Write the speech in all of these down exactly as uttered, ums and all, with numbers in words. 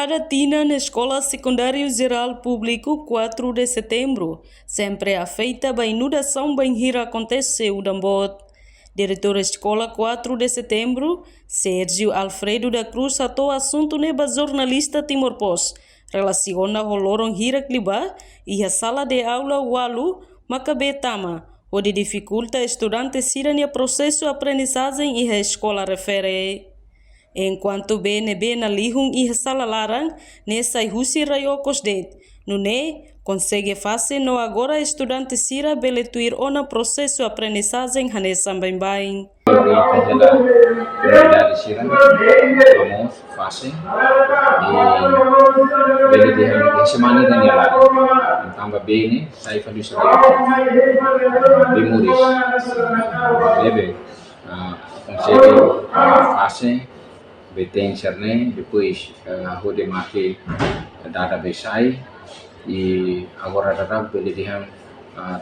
Kada tinan Eskola Sekundáriu Jerál Públiku quatro de Setembro sempre afeta ba inundasaun bainhira akontese udan boot. Diretór Eskola quatro de Setembro, Sérgio Alfredo da Cruz, hato'o asuntu ne'e ba jornalista Timor Post, relasiona ho loron hirak liubá iha sala de aula ualu maka bee tama, hodi difikulta estudante sira-nia prosesu aprendizajen iha eskola refere. Enkuantu bee ne'ebé nalihun iha sala laran ne'e sai husi rai okos de'it, nune'e konsege fasil no agora estudante sira bele tuir ona prosesu aprendizajen hanesan baibain. Orienta hela komunidade sira, vamos, fasil, i bele dehan iha semana ida nia laran. Tanba bee ne'e sai fali husi rai okos. Bee moris. Ne'ebé, ah, konsege, ah, fasil, bee te'in sira-ne'e, depois, ah, hodi mate dada bee sai, i agora dada bele dehan, ah,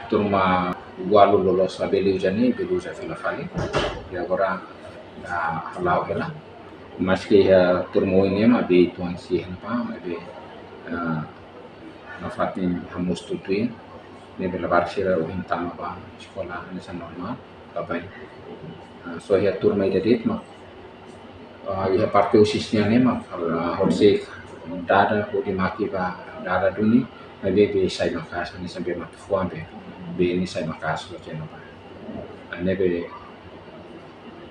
turma ualu loloos labele uza ne'e, bele uza fila fali. I agora, ah, hala'o hela. Maske iha turma oin ne'e mak bee tuan si hena pa, maibé, ah, nafatin hamoos tutuin, ne'ebé labarik sira ohin tama ba eskola hanesan normál, baibain. Ah, só iha turma ida de'it mak, ah, iha parte husi sira-ne'e mak, ah, horisehik dada hodi mate ba dada duni, maibé bee sai maka'as, hanesan bee mate-fuan bee, bee ne'e sai maka'as loos ona ba. Ah, ne'ebé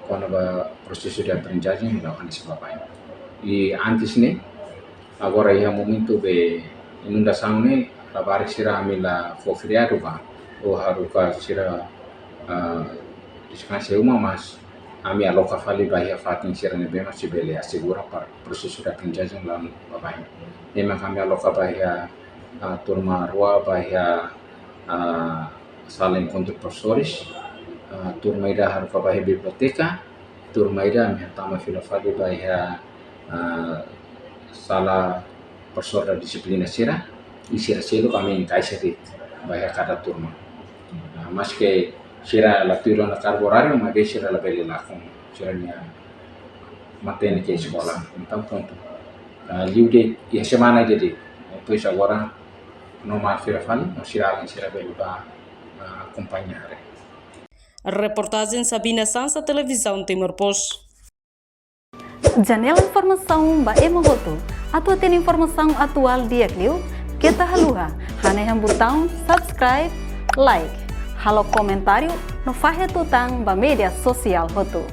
kona-ba prosesu de aprendizajen, ha'u hanoin hanesan baibain. I antes ne'e, agora iha momentu bee inundasaun ne'e, labarik sira ami la fó feriadu ba, ou haruka sira, ah, deskansa iha uma, mas ami aloka fali ba iha fatin sira ne'ebé mak sei bele asegura para prosesu de aprendizajen la'o baibain. Ne'e mak ami aloka ba iha, ah, turma rua ba iha, ah, sala enkontru profesores, ah, turma ida haruka ba iha biblioteka, turma ida ami hatama fila fali ba iha, ah, sala profesór da disiplina sira, i sira seluk ami enkaixa de'it ba iha kada turma. Ah, maske sira la tuir ona karga oráriu, maibé sira labele lakon sira-nia matenek iha eskola. Entaun prontu. Ah, liu de'it, iha semana ida de'it. Depois agora normál fila fali, no sira alin sira bele ba, ah, akompaña haree. Reportajen Sabina Sansa, Televizaun Timor Post. Janela informasaun ba ema hotu. Atu hatene informasaun atuál di'ak liu, keta haluha hanehan butaun subscribe, like, halo komentáriu no fahe tutan ba média sosiál hotu.